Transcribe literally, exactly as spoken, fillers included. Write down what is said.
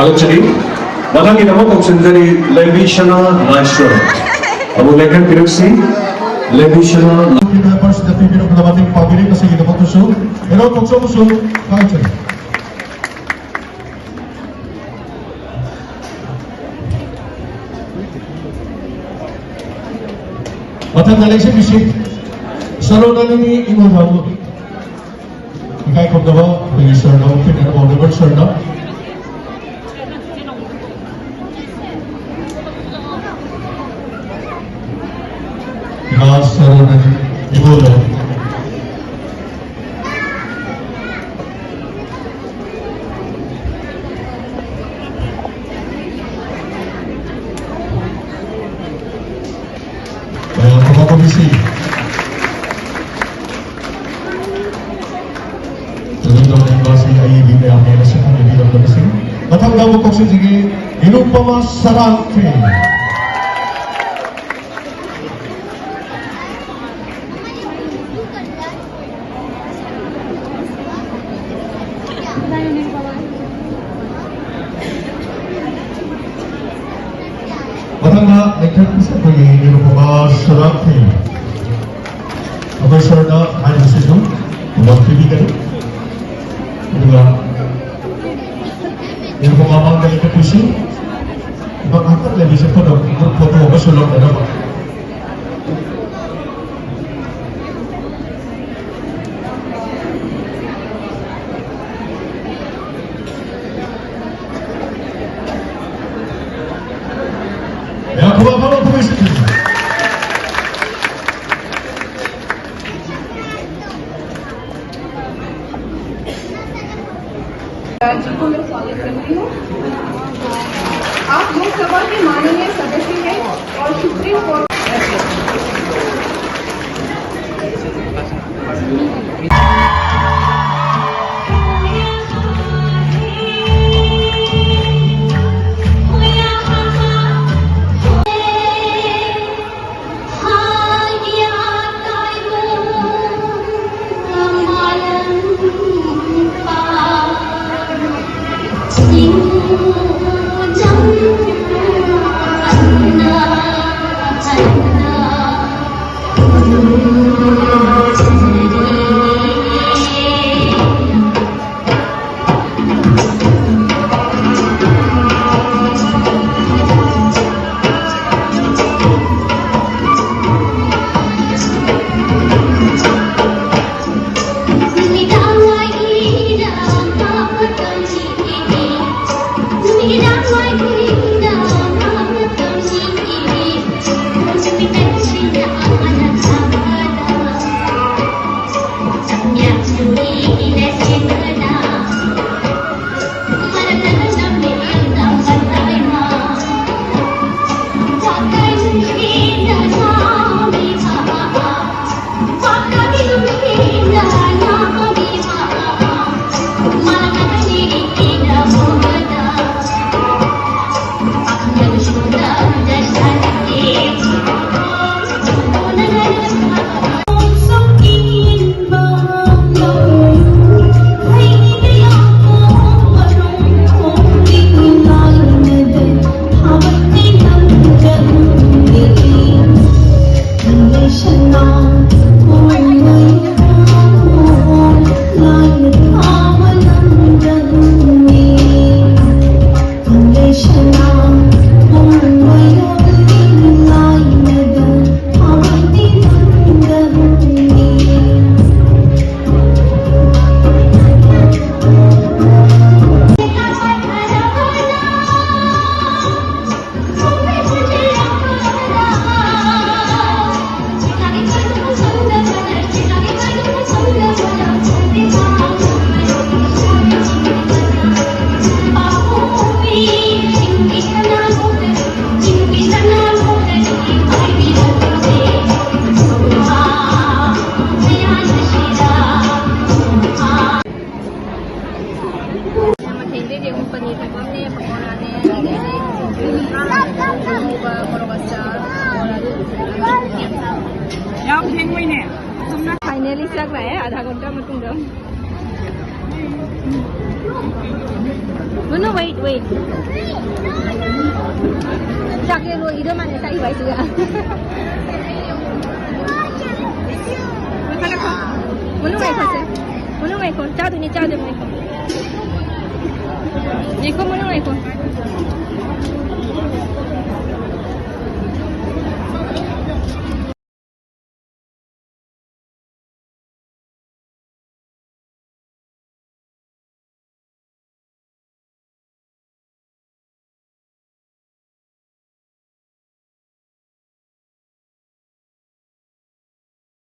ꯆꯠꯆꯔꯤ꯫ ꯃꯊꯪꯒꯤꯗꯃꯛ ꯀꯧꯁꯤꯟꯖꯔꯤ ꯂꯩꯕꯤꯁꯅꯥ ꯂꯥꯏꯁ꯭ꯔꯝ꯫ ꯑꯃꯨꯛ ꯂꯦꯡꯈꯠꯄꯤꯔꯛꯁꯤ, ꯂꯩꯕꯤꯁꯅꯥ ꯂꯥꯏꯁ꯭ꯔꯝ꯫ ꯄꯤꯕꯤꯔꯛꯄꯗ ꯃꯇꯦꯡ ꯄꯥꯡꯕꯤꯔꯤ꯫ ꯉꯁꯤꯒꯤꯗꯃꯛꯇꯁꯨ ꯍꯦꯔꯣ ꯊꯣꯛꯆꯧꯕꯁꯨ ꯈꯪꯍꯟꯖꯔꯤ꯫ ꯃꯊꯪꯗ ꯂꯩꯁꯤꯟꯕꯤꯁꯤ ꯁꯔꯣꯅꯥꯅꯤꯅꯤ ꯏꯉꯣꯜꯕꯥꯕꯨ꯫ ꯏꯀꯥꯏ ꯈꯨꯝꯅꯕ ꯑꯩꯈꯣꯏꯒꯤ ꯁꯔꯅ, ꯑꯣꯐꯤꯅꯔ ꯑꯣꯅꯔꯦꯕꯜ ꯁꯔꯅ꯫ ꯏꯃꯥ ꯁꯔꯣꯅꯥꯅꯤ ꯏꯉꯣꯜꯕꯥꯕꯨ꯫ ꯃꯌꯥꯝ ꯈꯨꯕꯥꯛ ꯈꯨꯕꯤꯁꯤ꯫ ꯇꯨꯃꯤꯟ ꯇꯧꯅꯤꯡꯕꯁꯤ ꯑꯏꯕꯤ ꯃꯌꯥꯝꯅ ꯃꯁꯛ ꯈꯪꯅ ꯄꯤꯔꯝꯗꯕꯁꯤꯡ꯫ ꯃꯊꯪꯗ ꯑꯃꯨꯛ ꯀꯧꯁꯤꯟꯖꯒꯦ, ꯅꯤꯔꯨꯄꯃꯥ ꯁꯔꯥꯡꯊꯦꯝ꯫ ꯃꯊꯪꯗ ꯂꯦꯡꯊꯔꯛꯄꯁꯤ ꯑꯩꯈꯣꯏꯒꯤ ꯅꯤꯔꯨꯄꯃꯥ ꯁꯔꯥꯡꯊꯦꯝ꯫ ꯑꯩꯈꯣꯏ ꯁꯔꯅ ꯍꯥꯏꯔꯤꯕꯁꯤꯁꯨ ꯈꯨꯕꯥꯛ ꯄꯤꯕꯤꯒꯅꯤ꯫ ꯑꯗꯨꯒ ꯅꯤꯔꯨꯄꯃꯥ ꯃꯥꯡꯗ ꯂꯦꯡꯊꯔꯛꯄꯤꯁꯤ꯫ ꯉꯥꯏꯍꯥꯛꯇꯪ ꯂꯩꯕꯤꯁꯤ, ꯐꯣꯇꯣ, ꯒ꯭ꯔꯨꯞ ꯐꯣꯇꯣ ꯑꯃꯁꯨ ꯂꯧꯅꯅꯕ꯫ ꯌꯥꯝ ꯈꯨꯕꯥꯛ ꯑꯃ ꯈꯨꯕꯤꯁꯤ꯫ जी को मैं स्वागत करती हूँ। आप लोकसभा के माननीय सदस्य हैं और सुप्रीम कोर्ट ꯃꯊꯦꯜꯗꯤ ꯌꯦꯡꯉꯨ, ꯄꯅꯤꯔ ꯊꯣꯡꯕ ꯑꯃꯅꯦ, ꯄꯀꯣꯔꯥꯅꯦ, ꯑꯗꯒꯤꯗꯤ ꯉꯧꯕ, ꯃꯣꯔꯣꯛ ꯑꯆꯥꯔ, ꯄꯀꯣꯔꯥꯗꯨ꯫ ꯌꯥꯝ ꯊꯦꯡꯉꯣꯏꯅꯦ꯫ Finally ꯆꯥꯛ ꯂꯥꯛꯑꯦ, ꯑꯥꯙꯥ ꯘꯟꯇꯥ ꯃꯇꯨꯡꯗ꯫ ꯃꯅꯨ, wait, wait. ꯆꯥꯛꯁꯦ ꯂꯣꯏꯈꯤꯗꯧ ꯃꯥꯜꯂꯦ, ꯆꯥꯛ ꯏꯕꯥꯏꯁꯤꯒ꯫ ꯃꯅꯨ ꯉꯥꯏꯈꯣꯁꯦ꯫ ꯃꯅꯨ ꯉꯥꯏꯈꯣ꯫ ꯆꯥꯗꯣꯏꯅꯦ, ꯆꯥꯗꯣꯏꯅꯦ, ꯉꯥꯏꯈꯣ꯫ ꯉꯥꯏꯈꯣ, ꯃꯅꯨ ꯉꯥꯏꯈꯣ꯫